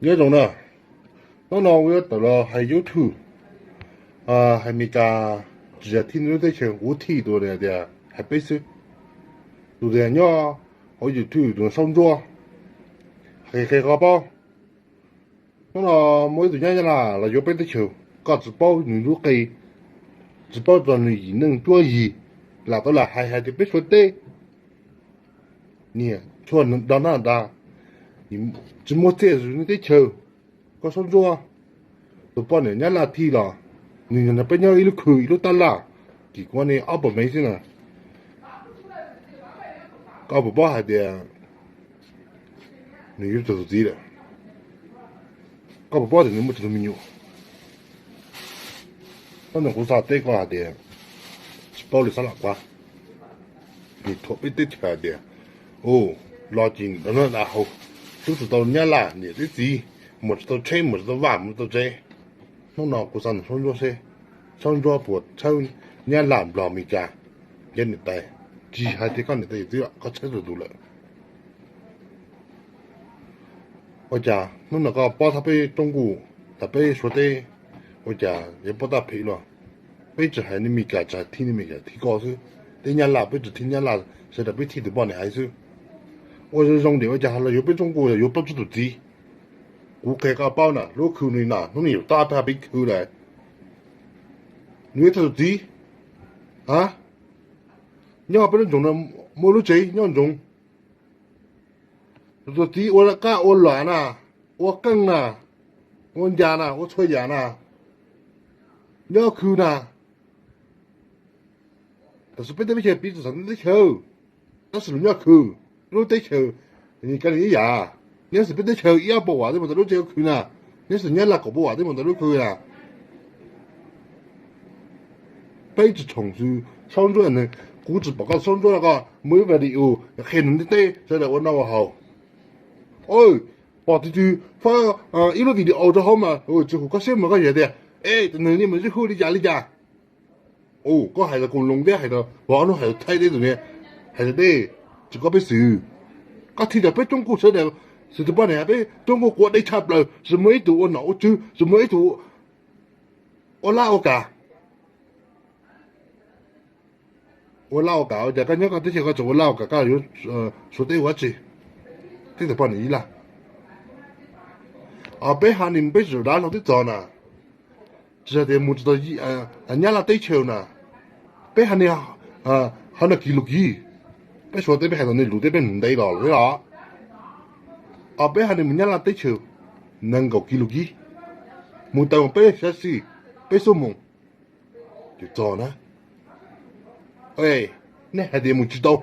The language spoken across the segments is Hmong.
Nyob zoo na, hnub no kuv yuav tawm los hais YouTube, hais Meskas tsis yog thib nws lub teb chaws, kuv thim tus tias hais peb xwb. Tus tias nyob hauv YouTube tus Saub Ntsuab, hais qhia koj paub. Hnub no muaj ib tug nyab Nyab Laj los yuav peb teb chaws, koj tsis paub nws lub qe, tsis paub txog nws yim neeg cuab yig, lam tau lam hais hais tias peb Suav teb niam tshuaj nws do nab da, tsis muaj txiaj zus nws teb chaws. Koj Saub Ntsuab, tus poj niam Nyab Laj thij los, nws yog peb nyob ib lub khw ib lub tab laj, kim kuv ne ob puas mev xwb na. Koj puas paub hais tias nws yuav txog tus txiv lawm? Koj puas paub tias nws muaj tsis tug me nyuam? Hnub no kuv xav teb koj hais tias tsis paub li xav lam kuv, nws thuam peb teb chaws hais tias, u, los ces nws da nab da haus, hlub tsis tau Nyab Laj niam thiab txiv, muag tsis tau tsheb, muag tsis tau vaj, muag tsis tau tsev. Hnub no kuv xav nug Saub Ntsuab seb, Saub Ntsuab puas tshawb Nyab Laj Nplog Meskas cov niam tais? Tsis hais tias koj niam tais yawm txiv, koj tshawb txhua tus lawm. Ua cas hnub no koj paub txog peb Toob Kuj, txog peb Suav teb, ua cas yuav paub tag phem luaj? Peb tsis hais nej Meskas, tsis hais thib nej Meskas, thib koj xwb. Teb Nyab Laj peb tsis thib Nyab Laj, sawv daws peb thib tus poj niam hais xwb. Ua zoo zoo diam ua cas los yuav peb Toob Kuj yuav plaub tsib tus txiv? Kuv qhia koj paub na, lub khw no na, hnub no yuav tau peb peb khw lawm. Nws yuav txog tus txiv, a, nyob peb lub nroog no muaj lub tsev nyob nroog, tus txiv ua qaj ua luam na, ua qeej na, ua ncas na, ua txhua yam na, nyob khw na. Tam sim peb teb chaws piv txwv txog teb chaws, tab sis nws nyob khw, lub teb chaws nws kav li ib yam. Nyob txog peb teb chaws ib ob puas vam thiaj mus tau lub tsev khw na, nyob txog Nyab Laj kaum puas vam thiaj mus tau lub khw na. Peb tsis tshoom xwb, Saub Ntsuab, kuv tsis pom koj Saub Ntsuab no koj muaj ib video qhia nws ntiaj teb sawv daws ua noj ua haus. Pom tus twg faib ib lub video rau hauv mas tsis hum koj siab mas koj yog tias, e, tus neeg ni mas zoo li cas li cas. Koj hais los koom loo thiab hais los vov hnub hais los thaij deb tus ni, hais tias deb, tsis koj peb xwm. Koj thim rau peb Toob Kuj sawv daws, xwm tus poj niam peb Toob Kuj quav dej tshaj plaws, tsis muaj ib tug ua nom ua tswv, tsis muaj ib tug ua laj ua kam. Ua laj ua kam ua cas koj nyob koj teb chaws koj tseem ua laj ua kam, koj yuav Suav teb ua dab tsi? Teb tus poj niam ib laj. Peb hais ni peb tsis dav hlau twb txog na, tsis hais tias mus tsis tau Nyab Laj teb chaws na. Peb hais ni, hov no kiv lus kiv, peb Suav teb peb hais tau nej lus teb peb mus ntev los lawm los. Peb hais ni mus Nyab Laj teb chaws nees nkaum kiv lus kiv, mus tau peb xya xis, peb xuab moos ces txog na. Nej hais tias mus tsis tau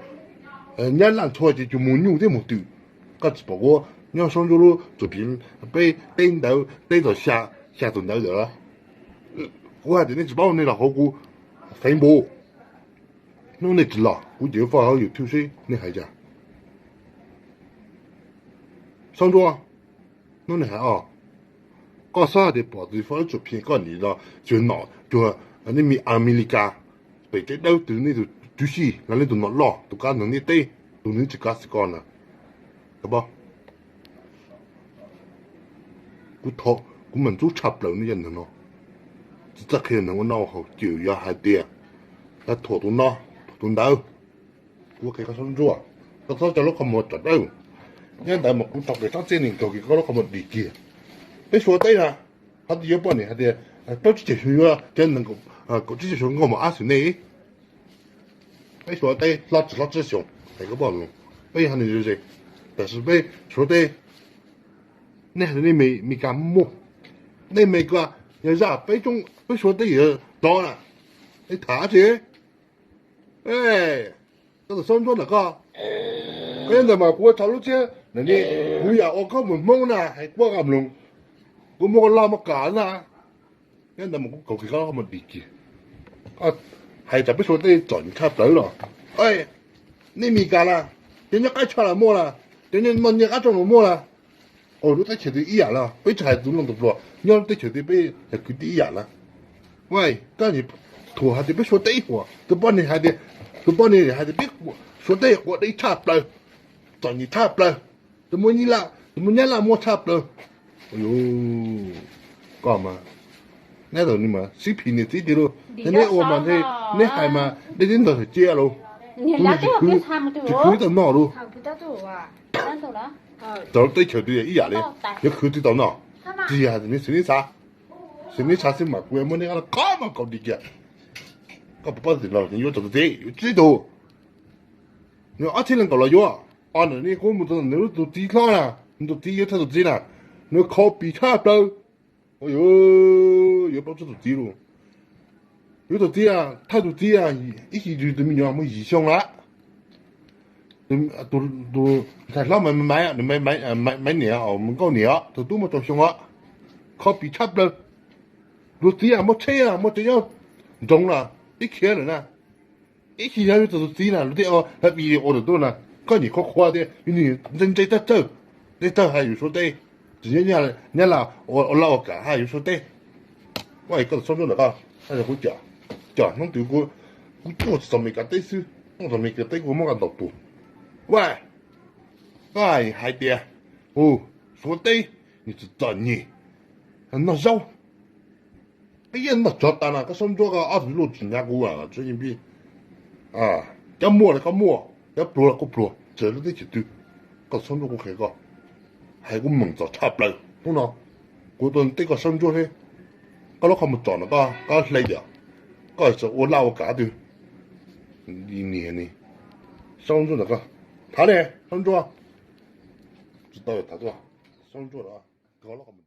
Nyab Laj ntxhua ces tsuas mus nyuj thiab mus twm. Koj tsis pom kuv nyob Saub Ntsuab lub txuas phim peb teb ntawd teb txog xya, xya tus ntawd lawm. Kuv hais tias nej tsis paub nej los hauv kuv Facebook, hnub nej tsis los kuv ces yuav faib hauv YouTube seb nej hais cas. Saub Ntsuab, hnub nej hais os, koj xav tias pom tus faib lub txuas phim koj nim los cuag nom cuag nej me Amelikas, pem tsev dawb tus nej tus tswv xij los nej tus nom loj tus kab neeg ntiaj teb, tus neeg tsis kav xwm koj na. Kuv mam ntxub tshaj plaws nej cov neeg no, tsis txawj qhia neeg ua noj haus, ces yog hais tias thuam tus no, thuam tus ntawd. Kuv qhia koj Saub Ntsuab, koj txhob coj lub qhov muag tsom dawb. Nyob ntawd mas kuv tau kev txhob txij ni kaug kiag koj lub qhov muag dim kiag. Peb Suav teb na, qhov twg yuav poj niam hais tias plaub tsib caug xyoo yuav cov neeg kaum tsib caug xyoo nkauj mos ab xwm nej. Peb Suav teb hlob tsis hlob tsib xyoos hais koj poj niam, peb hais nws ze ze, tab sis peb Suav teb, nej hais tias nej Meskas muaj, nej Meskas yog zaj peb Suav teb yuav rov na, nej tham dab tsi? Koj tus Saub Ntsuab ntawm koj, koj nyob ntawd mas kuv ua txog lub txiab na, kuv yam ua koj mus Hmoob na hais kuv koj mloog, kuv muaj laj muaj kam na. Nyob ntawd mas kuv kaug kiag koj mus dim kiag. Hais tsam peb Suav teb txom nyem tshaj plaws los. Nej Meskas las, cov nyob qab tshaj los muaj las, cov nyob noj nyiaj qab rooj los muaj las. Lub teb chaws twg ib yam los peb tsis hais tus noog tus pluag, nyob lub teb chaws twg peb yog kwv tij ib yam lawm. Koj nim thuam hais tias peb Suav teb huam, tus poj niam hais tias, tus poj niam hais tias peb Suav teb quav dej tshaj plaws, txom nyem tshaj plaws, tus muaj nyab laj muaj tshaj plaws. Yus, koj mas, neb tau ni mas sib phim niam txiv tiag lauj. Neb ua mas neb hais mas dej tib ntog cia lauj. Kuv tsis khwv tau noj lauj. Tau teb chaws twg ib yam li, yuav khwv tsis tau noj. Tsis yog xws neb xav, xws neb xav xwb mas kuv muab neb qab mas kaum dim kiag. Koj puas paub tias los yuav tau tus txiv, yuav tsib tug, nws ob txhiab leej kaum los yuav. Os, nws kuj mus txog nws lub tus txiv hlob na, nws tus txiv yuav thawj tus txiv na, nws kho pim tshaj plaws. Yuav paub txog tus txiv lauj. Yuav tus txiv, thawj tus txiv, ib chim yus tus me nyuam muaj yim xyoo lawm. Tus ntxhais hlob mas nws Maiv niam, Nkauj niam, tus tub muaj rau xyoo os, kho pim tshaj plaws. Tus txiv muaj tsheb, muaj tsev nyob nroog lawm, ib khiav lawm na. Ib chim yog yuav txog tus txiv na, luag tej video ua tawm tuaj na, koj nim qhuav qhuav tias yus nim ntse ntse tawg tsawg, ntse tawg hais yus Suav teb, tsis nyob Nyab Laj ua laj ua kam hais yus Suav teb. Koj tus Saub Ntsuab ntawm koj, kuv cov hnub twg kuv tuaj txog Meskas teb xwb, tuaj txog Meskas teb kuv muab koj ntaus tuag. Ua, koj hais tias, u, Suav teb nws txom txom nyem, noj zaub, ib yam noj tsov tas na, koj Saub Ntsuab koj ob tug luj tsis nyav kuv. Cov muaj los koj muaj, cov pluag los koj pluag, txawm lub teb chaws twg, koj Saub Ntsuab kuv qhia koj, hais kuv meem txom tshaj plaws hnub no. Kuv tuaj teb koj Saub Ntsuab thiab, koj lub qhov muag tsom no koj hle tias koj txawm ua laj ua kam twg. Niag ni, Saub Ntsuab ntawm koj, tham ne, Saub Ntsuab. Tsis tau tham tuaj, Saub Ntsuab ntawm koj.